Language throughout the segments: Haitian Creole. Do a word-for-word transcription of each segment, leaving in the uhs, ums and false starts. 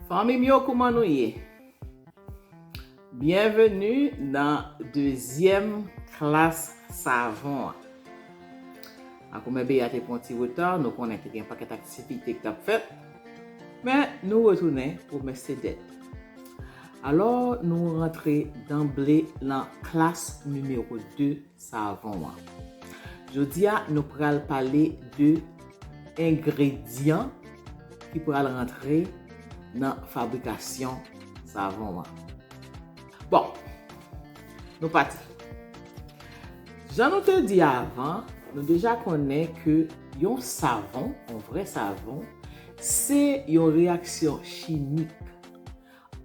Fanmi m yo, kouman nou ye? Byenveni nan dezyèm klas savon an. Akounmen, Bea te pran ti reta, nou konnen te gen pakèt aktivite ki t ap fèt, men nou retounen pou Mèsedèt. Alò, nou rantre danble nan klas nimewo de savon an. Jodi a, nou pral pale de engredyan ki pral rantre nan fabrikasyon savon an. Bon, nou pati. Jan nou te di avan, nou deja konnen ke yon savon, yon vrè savon, se yon reyaksyon chimik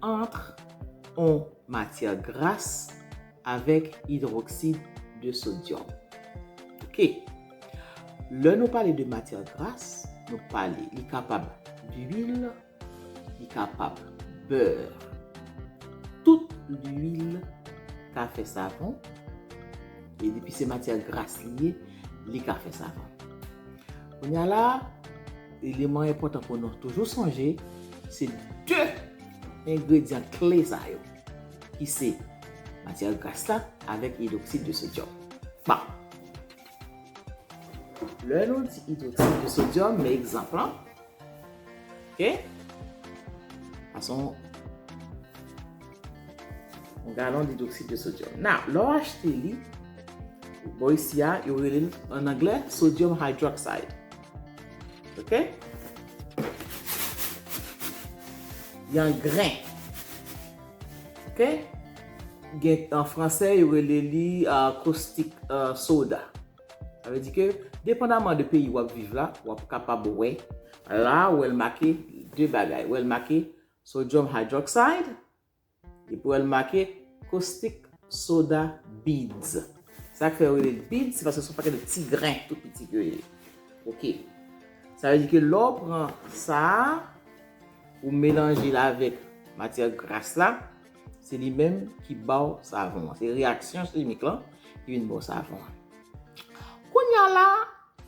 ant yon matyè gras avèk idwoksid de sodyòm. Oke. Lè nou pale de matyè gras, nou pale, li kapab lwil, li kapab bè. Tout lwil ka fè savon, e depi se matyè gras li ye, li ka fè savon. Kounye a la, eleman enpòtan pou nou toujou sonje, se de engredyan kle sa yo, ki se matyè gras la avèk idwoksid de sodyòm. Bon. Lè nou di idwoksid de sodyòm, men egzanp lan. Oke? Sa se yon, yon galon idwoksid de sodyòm. Now, lè w achte li, bò isi a, yo rele l an anglè sodium hydroxide. Oke? Li an grenn. Oke? Gen, an fransè, yo rele li, ah, caustic, ah, soda. Sa vle di ke, depandaman de peyi w ap viv la, w ap kapab wè. La, w wè l make de bagay. W wè l make sodium hydroxide, epi w wè l make caustic soda beads. Sa k fè yo rele l beads, se paske se yon pakèt de ti grenn tou piti ke yo ye. Oke. Sa vle di ke lè w pran sa a, ou melanje l avèk matyè gras la, se li menm ki ba w savon an. Se reyaksyon chimik lan ki vin ba w savon an. Kounye a la,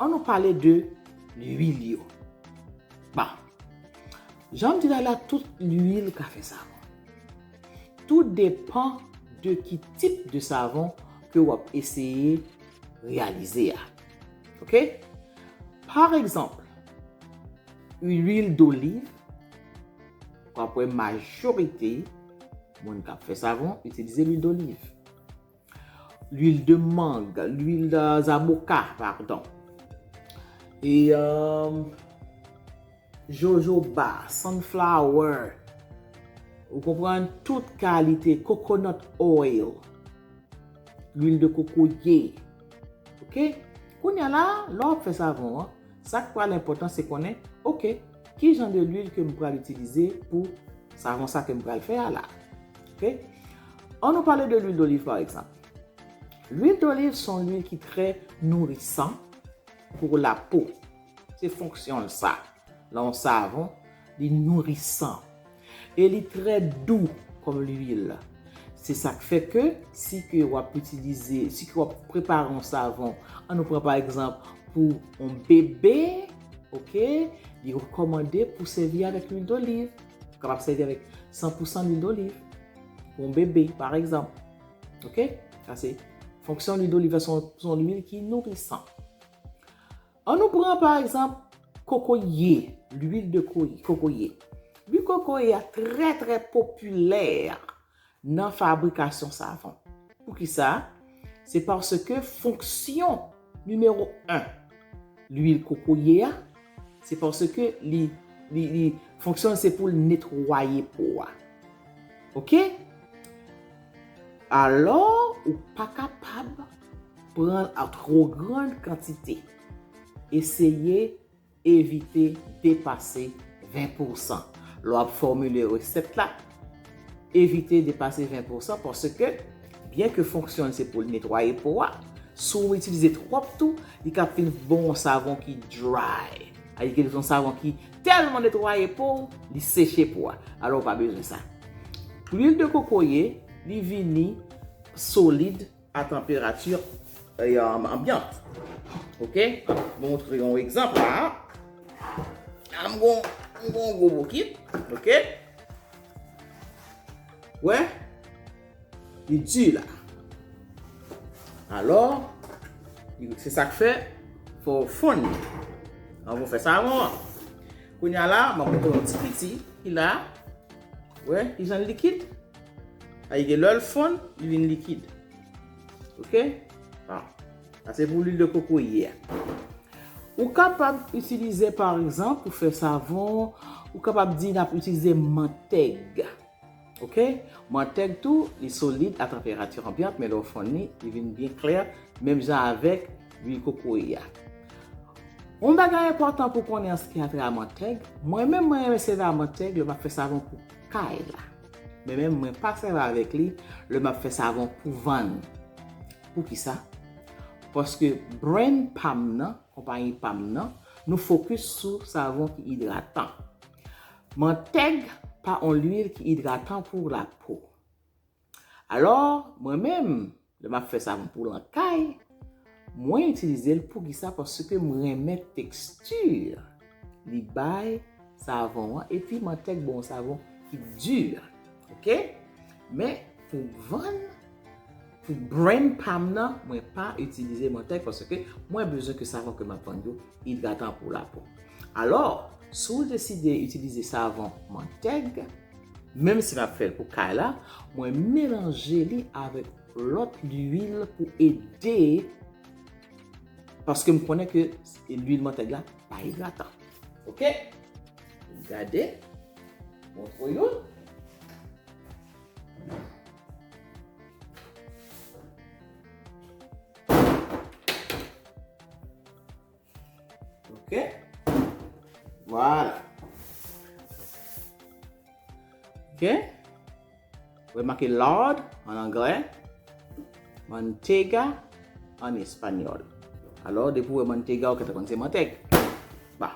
ann nou pale de lwil yo. Bon, jan m di la la, tout lwil ka fè savon. Tou depan de ki tip de savon ke w ap eseye reyalize a. Oke? Pa egzanp, lwil doliv, w ap wè majorite moun k ap fè savon itilize lwil doliv. Lwil de mang, lwil de zaboka, padon. E, euh, jojoba, sunflower. Ou konprann? Tout kalite coconut oil. Lwil de kokoye. Oke? Kounye a la, lè w ap fè savon an, sa k pral enpòtan, se konnen, oke, ki jan de lwil ke m pral itilize pou savon sa ke m pral fè a la. Oke? Ann nou pale de lwil doliv, pa egzanp. Lwil doliv se yon lwil ki trè nourisan pou lapo. Se fonksyon l sa. Nan yon savon, li nourisan. E li trè dou kòm lwil. Se sa k fè ke si ke w ap itilize, si ke w ap prepare yon savon, ann nou pran pa egzanp pou yon bebe, oke, li rekòmande pou sèvi avèk lwil doliv. Ou kapab sèvi avèk san pou san lwil doliv pou yon bebe, pa egzanp. Oke? Sa se fonksyon lwil doliv la, se yon, se yon lwil ki nourisan. Ann nou pran, pa egzanp, kokoye, lwil de koy-, kokoye. Lwil kokoye a trè, trè popilè nan fabrikasyon savon. Poukisa? Se paske fonksyon nimewo en lwil kokoye a, se paske li, li, li, fonksyon l se pou l netwaye po a. Oke? Alò, ou pa kapab pran l an two gran kantite. Eseye evite depase ven pousan. Lè w ap fòmile resèt la, evite depase ven pousan paske, byen ke fonksyon l se pou l netwaye po a, si w itilize twòp tou, li ka vin ba w yon savon ki dry. Sa vle di ke li se yon savon ki tèlman netwaye po w, li seche po a. Alò, ou pa bezwen sa. Lwil de kokoye, li vini solid a tanperati, e, anbyant. Oke? M ap montre yon egzanp la. La, m gon, m gon gwo bokit. Oke? Wè, li di la. Alò, se sa k fè, fò w fonn li anvan w fè savon an. Kounye a la, m ap montre w yon ti piti ki la. Wè, ki jan l likid. Ayike lè l fonn, li vin likid. Oke? Bon. Sa se pou lwil de kokoye a. Ou kapab itilize, pa egzanp, pou fè savon, ou kapab di n ap itilize mantèg. Oke? Mantèg tou, li solid a tanperati anbyant, men lè w fonn li, li vin byen klè, menm jan avèk lwil kokoye a. Yon bagay enpòtan pou konnen an se ki atè a mantèg, mwen menm mwen renmen sèvi a mantèg lè m ap fè savon pou kay la. Men menm mwen pa sèvi avèk li lè m ap fè savon pou vann. Poukisa? Paske brand pa m nan, konpayi pa m nan, nou fokis sou savon ki idratan. Mantèg pa yon lwil ki idratan pou lapo. Alò, mwen menm, lè m ap fè savon pou lankay, mwen itilize l poukisa? Paske m renmen teksti li bay savon an, epi mantèg bon savon ki di. Oke? Men pou vann, pou brand pa m nan, mwen pa itilize mantèg paske mwen bezwen ke savon ke m ap vann yo idratan pou lapo. Alò, si w deside itilize savon mantèg, menm si m ap fè l pou kay la, mwen melanje li avèk lòt lwil pou ede, paske m konnen ke lwil mantèg la pa idratan. Oke? Gade. Montre w youn. Oke? Vwala. Oke? Ou wè make lard an anglè, mantega an espanyòl. Alò, depi w wè mantega, ou gentan konn se mantèg. Ba,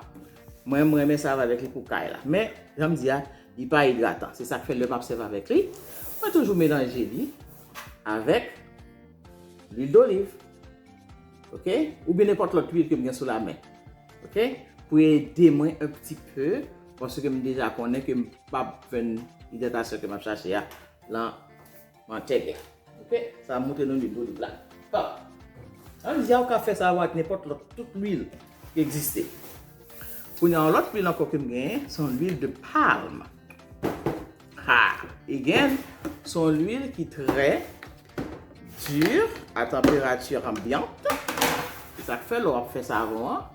mwen, mwen renmen sèvi avèk li pou kay la. Men, jan m di a, li pa idratan. Se sa k fè lè m ap sèvi avèk li, mwen toujou melanje li avèk lwil doliv. Oke? Oubyen nenpòt lòt lwil ke m gen sou lamen. Oke? Pou ede mwen un petit peu, paske m deja konnen ke m p ap jwenn idratasyon ke m ap chache a lan mantèg la. Oke? Sa montre nou lwil doliv la. Bon. Ann di a ou ka fè sa avèk nenpòt lòt tout lwil ki egziste. Kounye a, yon lòt lwil ankò ke m genyen, se yon lwil de palm. Ha! Again, se yon lwil ki trè di a tanperati anbyant. Se sa k fè lè w ap fè savon an,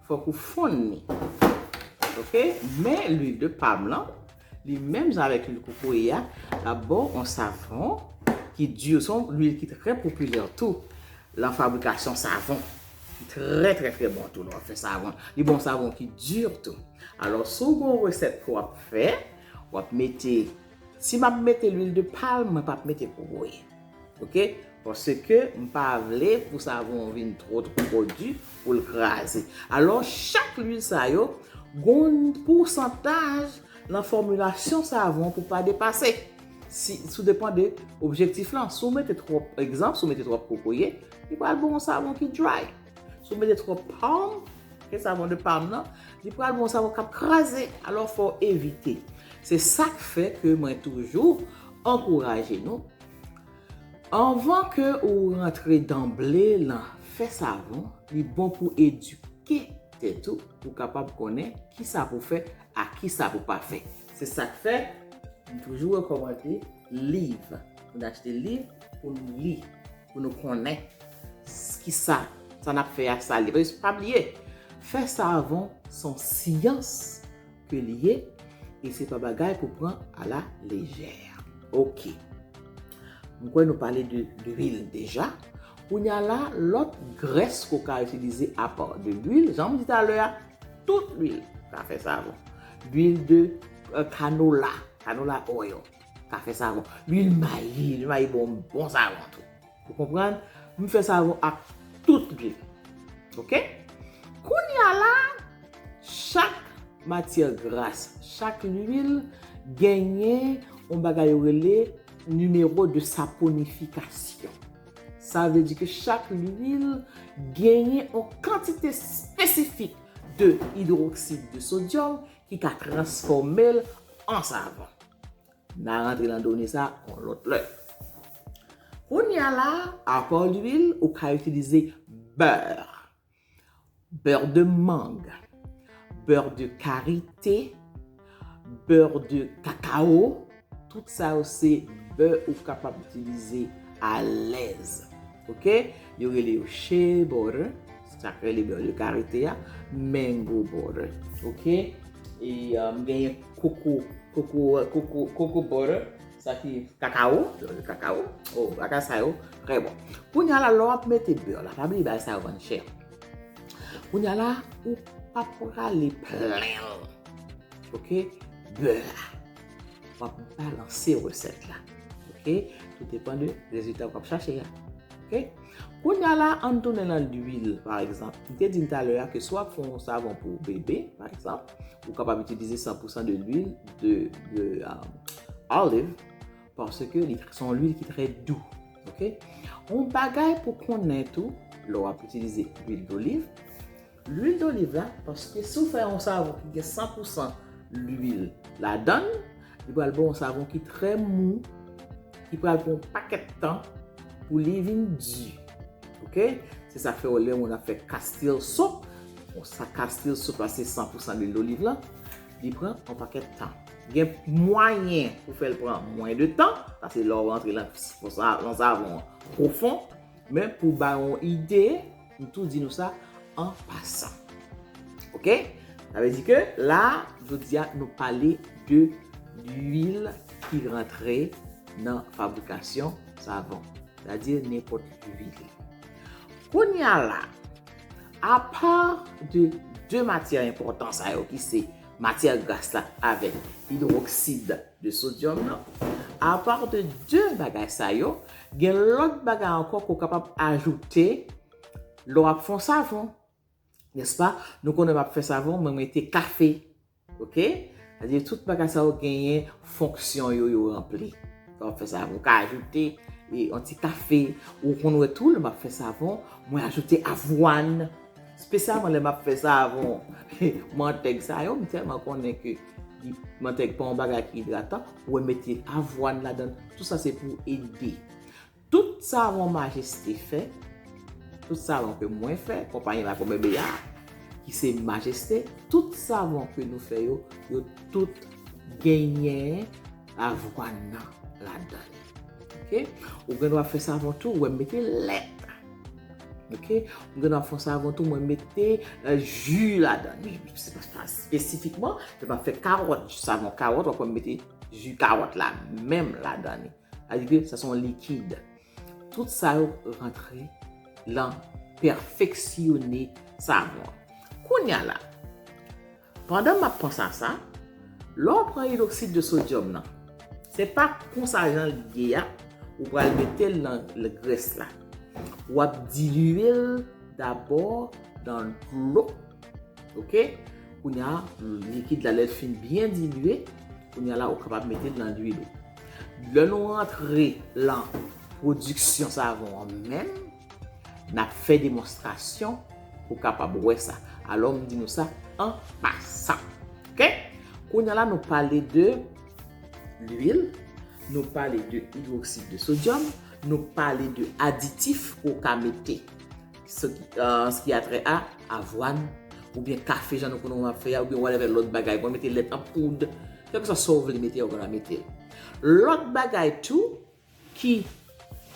fòk ou fonn li. Oke? Men lwil de palm lan, li menm jan avèk lwil kokoye a, l ap ba w yon savon ki di, se yon lwil ki trè popilè tou lan fabrikasyon savon. Li trè, trè, trè bon tou lè w ap fè savon. Li ba w yon savon ki di tou. Alò, si w gen yon resèt ke w ap fè, w ap mete, si m ap mete lwil de palm, mwen p ap mete kokoye. Oke? Paske m pa vle pou savon an vin twò, twò, twò di pou l kraze. Alò, chak lwil sa yo, gen yon pousantaj lan fòmilasyon savon pou pa depase. Si, sou depan de objektif lan. Si w mete twòp, egzanp, si w mete twòp kokoye, li pral ba w yon savon ki dry. Si w mete twòp palm, ke savon de palm nan, li pral ba w yon savon k ap kraze. Alò, fò w evite. Se sa k fè ke mwen toujou ankouraje nou, anvan ke ou rantre danble lan fè savon, li bon pou edike tèt ou, pou w kapab konnen kisa pou fè, a kisa pou pa fè. Se sa k fè, m toujou rekòmande liv. Pou n achte liv, pou nou li, pou nou konnen s-, kisa, sa n ap fè a, sa l ye. Paske pa bliye, fè savon se yon syans ke l ye, e se pa bagay pou pran a la lejè. Oke. M kwè nou pale de lwil deja. Kounye a la, lòt grès ke w ka itilize apa de lwil, jan m di talè a, tout lwil ka fè savon. Lwil de, euh, kanola, canola oil, ka fè savon. Lwil mayi, lwil mayi bon, bon savon tou. Ou konprann? M fè savon ak tout lwil. Oke? Kounye a la, chak matyè gras, chak lwil genyen yon bagay yo rele nimewo de saponifikasyon. Sa vle di ke chak lwil genyen yon kantite espesifik de idwoksid de sodyòm ki ka transfòme l an savon. N a rantre nan done sa yon lòt lè. Kounye a la, apa lwil, ou ka itilize bè. Beurre de mangue, beurre de karité, beurre de cacao, tout sa yo se bè ou kapab itilize alèz. Oke? Yo rele yo shea butter, sa k rele beurre de karité a, mango butter. Oke? E um, genyen coco, coco, coco, coco butter, sa ki kakao, kakao. Oh, bagay sa yo, trè bon. Kounye a la, lè w ap mete bè la, pa bliye bagay sa yo vann chè. Kounye a la, ou pa prale plen l. Oke? Bè a. W ap balanse resèt la. Oke? Tout depann de rezilta w ap chache a. Oke? Kounye a la, ann tounen nan lwil, pa egzanp. M te di n talè a ke si w ap fè yon savon pou bebe, pa egzanp, ou kapab itilize san pou san de lwil de, de um, olive, paske li se yon lwil ki trè dou. Oke? Yon bagay pou konnen tou, lè w ap itilize lwil doliv, lwil doliv la, paske si w fè yon savon ki gen san pou san lwil ladan l, li pral ba w yon savon ki trè mou, ki pral pran yon pakèt tan pou li vin di. Oke? Se sa k fè w lè moun ap fè Castile soap, bon, sa Castile soap la se san pou san lwil doliv la, li pran yon pakèt tan. Gen mwayen pou fè l pran mwen de tan, paske lè w rantre lan, lan savon an pwofon, men pou ba yon ide, m tou di nou sa an pasan. Oke? Sa vle di ke la, jodi a, nou pale de lwil ki rantre nan fabrikasyon savon. Sètadi nenpòt lwil. Kounye a la, apa de de matyè enpòtan sa yo ki se matyè gras la avèk idwoksid de sodyòm nan, apa de de bagay sa yo, gen lòt bagay ankò ke w kapab ajoute lè w ap fè yon savon. Nèspa? Nou konnen m ap fè savon, mwen mete kafe. Oke? Sètadi tout bagay sa yo genyen fonksyon yo, yo ranpli. Lè w ap fè savon, ou ka ajoute e, yon ti kafe, ou konn wè tou, lè m ap fè savon, mwen ajoute avwàn. Espesyalman lè m ap fè savon mantèg sa yo, m tèlman konnen ke li, mantèg pa yon bagay ki idratan, ou mete avwàn ladan l. Tout sa se pou ede. Tout savon Majeste fè, tout savon ke mwen fè, konpayi La Komèbeya, ki se Majeste, tout savon ke nou fè yo, yo tout genyen avwàn nan ladan l. Oke? Ou gen dwa fè savon tou, ou wè m mete lèt. Oke? Ou gen dwa fè savon tou, mwen mete euh, ji ladan l. Se pa, pa espesifikman, se pa fè kawòt, savon kawòt, w ap wè m mete ji kawòt la menm ladan li. Sa vle di ke sa se yon likid. Tout sa yo rantre lan pèfeksyone savon an. Kounye a la, pandan m ap panse a sa, lè w pran idwoksid de sodyòm nan, se pa konsa jan l ye a, ou pral mete l nan l- grès la. W ap dilye l dabò nan dlo. Oke? Kounye a, likid la, lè l fin byen dilye, kounye a la, ou kapab mete l nan lwil ou. Lè nou rantre lan pwodiksyon savon an menm, n ap fè demonstrasyon pou w kapab wè sa. Alò, m di nou sa an pasan. Oke? Kounye a la, nou pale de lwil, nou pale de idwoksid de sodyòm, nou pale de aditif ke w ka mete. Sa ki, euh, sa ki a trè a avwàn, oubyen kafe jan nou konnen w ap fè a, oubyen whatever lòt bagay, ou mete lèt an poud, kèlkeswa sa w vle mete, ou ka mete. Lòt bagay tou ki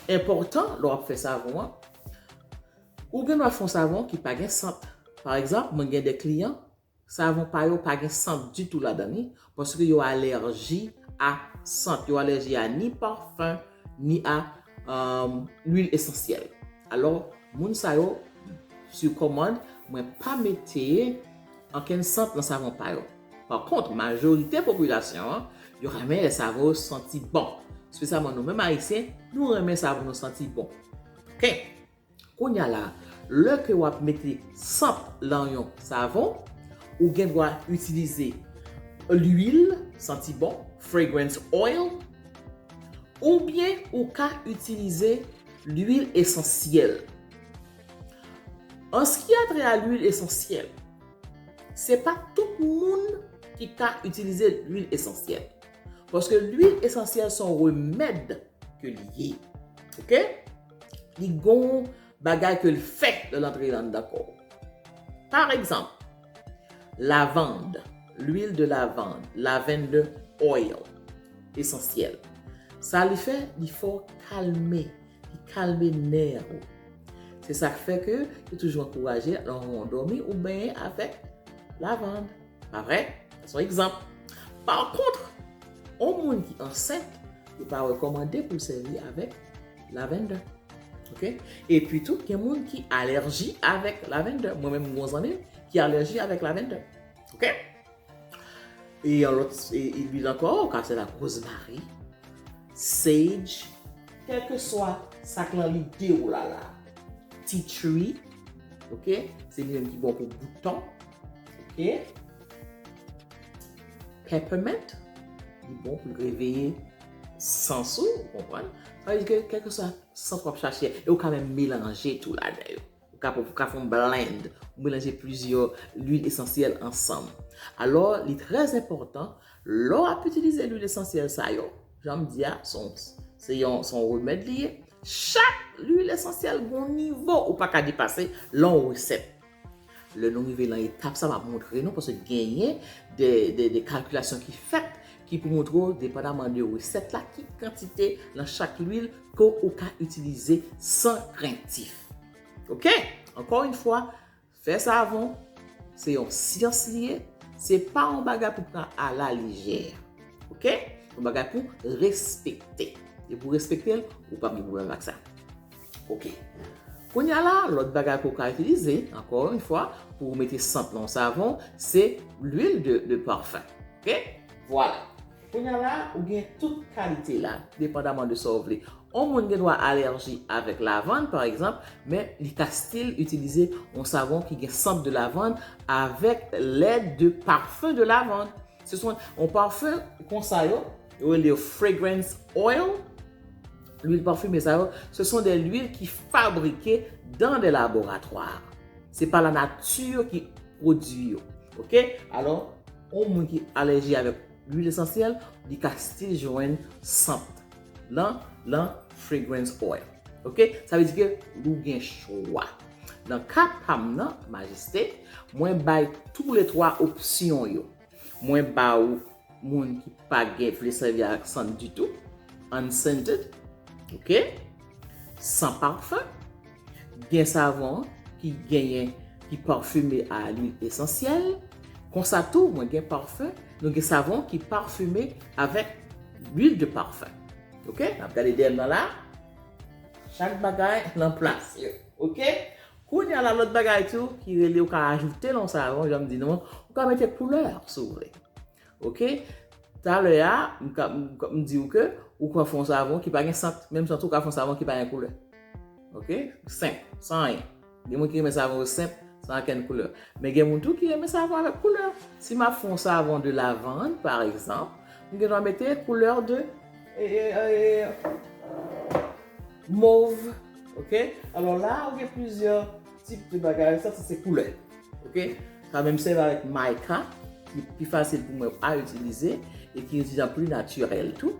enpòtan lè w ap fè savon an, ou gen dwa fè yon savon ki pa gen sant. Pa egzanp, mwen gen de kliyan, savon pa yo pa gen sant ditou ladan li, paske yo alèji a sant, yo alèji a ni pafen, ni a um, lwil esansyèl. Alò, moun sa yo, sou kòmand, mwen pa mete ankenn sant nan savon pa yo. Pa kont, majorite popilasyon an, yo renmen lè savon yo santi bon. Espesyalman nou menm Ayisyen, nou renmen savon nou santi bon. Oke? Kounye a la, lè ke w ap mete sant lan yon savon, ou gen dwa itilize lwil santi bon, fragrance oil, oubyen ou ka itilize lwil esansyèl. An sa ki a trè a lwil esansyèl, se pa tout moun ki ka itilize lwil esansyèl. Paske lwil esansyèl se yon remèd ke li ye. Oke? Li gon bagay ke l fè lè l antre anndan kò w. Pa egzanp, lavand, l'huile de lavande, lavender oil, esansyèl. Sa li fè, li fè w kalme, li kalme nè ou. Se sa k fè ke yo toujou ankouraje lè w dòmi ou benyen avèk lavand. Pa vre? Sa se yon egzanp. Pa kont, yon moun ki ansent, yo pa rekòmande pou l sèvi avèk lavender. Oke? Epi tou, gen moun ki alèji avèk lavender. Mwen menm, mwen gen yon zanmi m ki alèji avèk lavender. Oke? E yon lòt e, e lwil ankò, ou ka sèvi ak rosemary, sage, kèlkeswa sa k nan lide w la la. Tea tree, oke? Se li menm ki bon pou bouton. Oke? Peppermint, li bon pou l reveye sans ou, ou konprann? Sa vle di ke kèlkeswa sant w ap chache, e ou ka menm melanje tou ladan yo. Ou ka, ou ka fè yon blend, ou melanje plizyè lwil esansyèl ansanm. Alò, li trè enpòtan, lè w ap itilize lwil esansyèl sa yo, jan m di a, se yon, se yon, se yon remèd li ye. Chak lwil esansyèl gen yon nivo ou pa ka depase nan yon resèt. Lè nou rive nan etap sa, m ap montre nou, paske genyen de, de, de kalkilasyon ki fèt ki pou montre w, depandaman de resèt la, ki kantite nan chak lwil ke ou ka itilize san krentif. Oke? Ankò yon fwa, fè savon, se yon syans li ye, se pa yon bagay pou pran alalejè. Oke? Yon bagay pou respekte. E pou respekte l, ou p ap gen pwoblèm ak sa. Oke. Kounye a la, lòt bagay ke w ka itilize, ankò yon fwa, pou mete sant nan yon savon, se lwil de, de parfum. Oke? Vwala. Kounye a la, ou gen tout kalite la, depandaman de sa w vle. Yon moun gen dwa alèji avèk lavann, pa egzanp, men li ka still itilize yon savon ki gen sant de lavann avec l'aide de parfum de lavande. Se son yon parfum konsa yo, yo rele yo fragrance oil. Lwil pafime sa yo, ce sont des huiles qui fabriquées dans des laboratoires. Se pa lanati ki pwodui yo. Oke? Alò, yon moun ki alèji avèk lwil esansyèl, li ka still jwenn sant lan, lan fragrance oil. Oke? Sa vle di ke ou gen chwa. Nan ka pa m nan, majeste, mwen bay tou le twa opsyon yo. Mwen ba ou moun ki pa gen vle sèvi ak sant ditou, unscented, oke? San parfum. Gen savon ki genyen, ki pafime a lwil esansyèl. Konsa tou, mwen gen parfum, nou gen savon ki pafime avèk lwil de parfum. Oke? N ap gade dèyè m nan la. Chak bagay nan plas yo. Oke? Kounye a la, lòt bagay tou ki rele ou ka ajoute nan yon savon, jan m di nou, ou ka mete koulè si w vle. Oke? Talè a, m ka, m ka, m di w ke ou ka fè yon savon ki pa gen sant, menm jan tou ou ka fè yon savon ki pa gen koulè. Oke? Senp, san anyen. Gen moun ki renmen savon yo senp, san okenn koulè. Men gen moun tou ki renmen savon avèk koulè. Si m ap fè yon savon de lavande, pa egzanp, m gen dwa mete koulè de, e, e, e, mauve. Oke? Alò la, ou gen plizyè tip de bagay, sa, sa se koulè. Oke? Sa menm sèvi avèk mica, ki pi fasil pou mwen a itilize, e ki yon jan pli natirèl tou.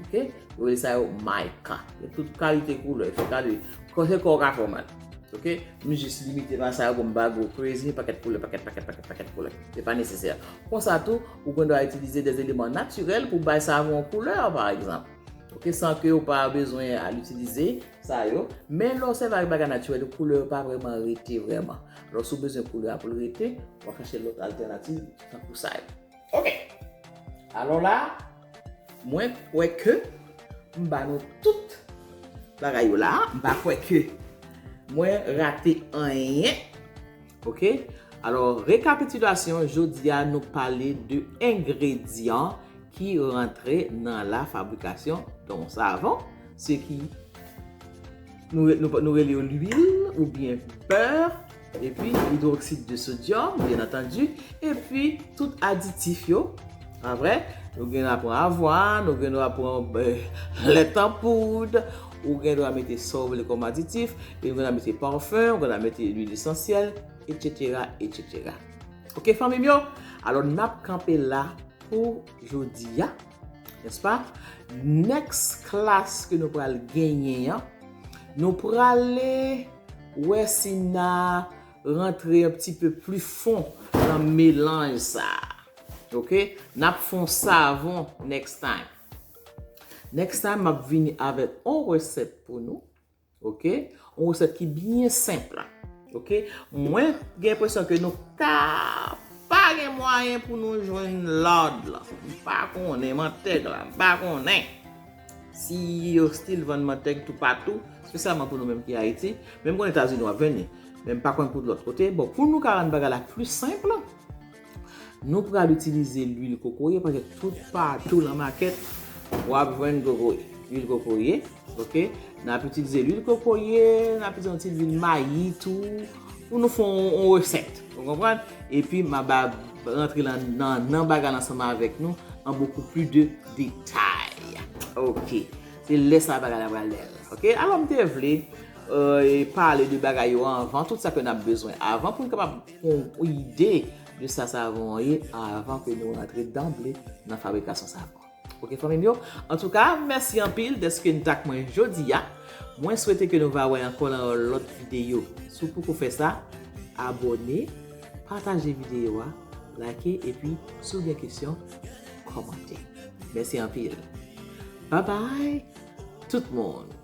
Oke? Yo rele sa yo mica. Gen tout kalite koulè, fè kalite. Kò se kò w ka fè w mal. Oke? M jis limite nan sa yo pou m pa go crazy, pakèt koulè, pakèt, pakèt, pakèt, pakèt koulè. Se pa nesesè. Konsa tou, ou gen dwa itilize de eleman natirèl pou bay savon koulè, pa egzanp. Oke, san ke ou pa bezwen al itilize sa yo. Men lè w sèvi ak bagay natirèl, koulè yo pa vrèman rete vrèman. Alò, si w bezwen koulè a pou l rete, w a chache lòt altènativ tankou sa yo. Oke. Alò la, mwen kwè ke m ba nou tout bagay yo la. M pa kwè ke mwen rate anyen. Oke? Alò, rekapitilasyon, jodi a, nou pale de engredyan ki rantre nan la fabrikasyon de yon savon, se ki nou, nou, nou rele yo lwil oubyen bè, epi idwoksid de sodyòm, byen antandi, epi tout aditif yo, pa vre? Ou gen dwa pran avwàn, ou gen dwa pran, eh, lèt an poud, ou gen dwa mete sa w vle kòm aditif, e ou gen dwa mete pafim, ou gen dwa mete lwil esansyèl, etsetera, etsetera. Oke, fanmi m yo? Alò, n ap kanpe la pou jodi a. Nèspa? Next class ke nou pral genyen an, nou prale wè si n a rantre un petit peu plus fon nan melanj sa. Ok? N ap fè yon savon next time. Next time, m ap vini avèk yon resèt pou nou. Ok? Yon resèt ki byen senp. Ok? Mwen gen enpresyon ke nou ka pa gen mwayen pou nou jwenn lard la. M pa konnen mantèg la, m pa konnen. Si yo still vann mantèg toupatou, espesyalman pou nou menm ki Ayiti. Menm konn Etazini w ap jwenn li. Men m pa konn pou lòt kote. Bon, pou nou ka rann bagay la pli senp, nou pral itilize lwil kokoye, paske tout patou nan makèt, w ap jwenn kokoye. Lwil kokoye, ok? N ap itilize lwil kokoye, n ap itilize yon ti lwil mayi tou, pou nou fè yon, yon resèt. Ou konprann? Epi, m a ba rantre nan, nan, nan bagay la ansanm avèk nou, an beaucoup plus de détails. Ok. Se lè sa bagay la pral bèl. Ok? Alò, m te vle, euh, pale de bagay yo anvan, tout sa ke n ap bezwen avan pou n kapab pran yon ide de sa savon an ye avan ke nou rantre danble nan fabrikasyon savon. Ok, fanmi m yo? Antouka, mèsi anpil dèske n t ak mwen jodi a. Mwen swete ke nou va wè ankò nan yon lòt videyo. Si w poko fè sa, abòne, pataje videyo a, like, epi si w gen kesyon, kòmante. Mèsi anpil. Bye bye, tout moun.